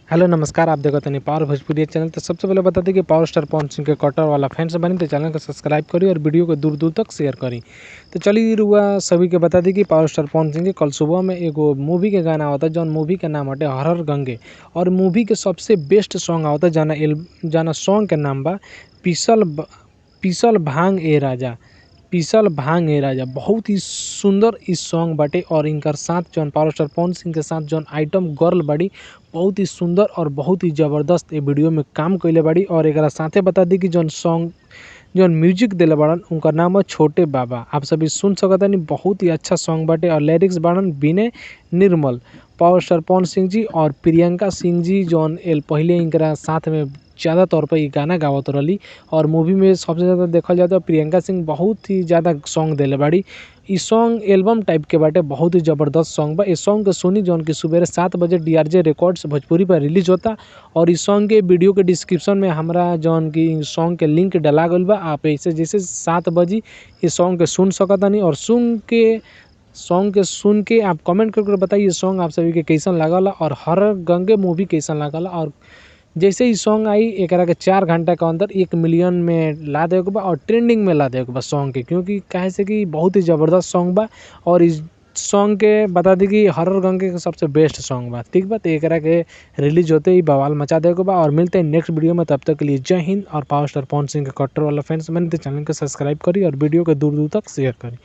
Hello नमस्कार, आप देखत तनी पावर भोजपुरी चैनल। तो सबसे पहले बता दी कि पावर स्टार पवन सिंह के कटर वाला फैंस बनी तो चैनल को सब्सक्राइब करी और वीडियो को दूर दूर तक शेयर करी। तो चलिए रुआ सभी के बता दी कि पावर स्टार पवन सिंह के कल सुबह में एगो मूवी के गाना आवता, जौन मूवी के नाम हटे हर हर गंगे, और मूवी के सबसे बेस्ट सॉन्ग आवता जाना जाना सॉन्ग के नाम बा पीसल पीसल भांग ए राजा, पीसल भांग ए राजा। बहुत ही सुंदर इस सॉन्ग बाटे और इनकर साथ जौन पावर स्टार पवन सिंह के साथ जौन आइटम गर्ल बाड़ी बहुत ही सुंदर और बहुत ही जबरदस्त ये वीडियो में काम कैले बाड़ी। और एकरा साथे बता दी कि जौन सॉन्ग जौन म्यूजिक दिले बाड़न उनका नाम है छोटे बाबा। आप सभी सुन सकतानी, बहुत ही अच्छा सॉन्ग बाटे और लिरिक्स बाड़न विनय निर्मल। पावर स्टार पवन सिंह जी और प्रियंका सिंह जी जौन एल पहले इनकरा साथ में ज़्यादा तौर पर ये गाना गावत रहली और मूवी में सबसे ज़्यादा देखल जाए तो प्रियंका सिंह बहुत ही ज़्यादा सॉन्ग दिले बाड़ी। ई सॉन्ग एल्बम टाइप के बाटे, बहुत ही ज़बरदस्त सॉन्ग बा। इस सॉन्ग के सुनी जौन की सुबह 7 बजे डीआरजे रिकॉर्ड्स भोजपुरी पर रिलीज होता और इस सॉन्ग के वीडियो के डिस्क्रिप्शन में हमरा जौन की सॉन्ग के लिंक डला गइल बा। आप ऐसे जैसे 7 बजे इस सॉन्ग के सुन सकतानी और सुन के सॉन्ग के सुन के आप कमेंट करके बताइए सॉन्ग आप सभी के कैसन लागल और हर गंगे मूवी कैसन लागल। और जैसे ही सॉन्ग आई एकरा के 4 घंटा के अंदर 1 मिलियन में ला देवे के बा और ट्रेंडिंग में ला देवे के बा सॉन्ग के, क्योंकि काहे से कि बहुत ही ज़बरदस्त सॉन्ग बा। और इस सॉन्ग के बता दी कि हर हर गंगे के सबसे बेस्ट सॉन्ग बा। ठीक बा, तो एकरा के रिलीज होते ही बवाल मचा देवे के बा। और मिलते हैं नेक्स्ट वीडियो में, तब तक के लिए जय हिंद। और पावर स्टार पवन सिंह के कट्टर वाला फैंस बने तो चैनल को सब्सक्राइब करी और वीडियो को दूर दूर तक शेयर करी।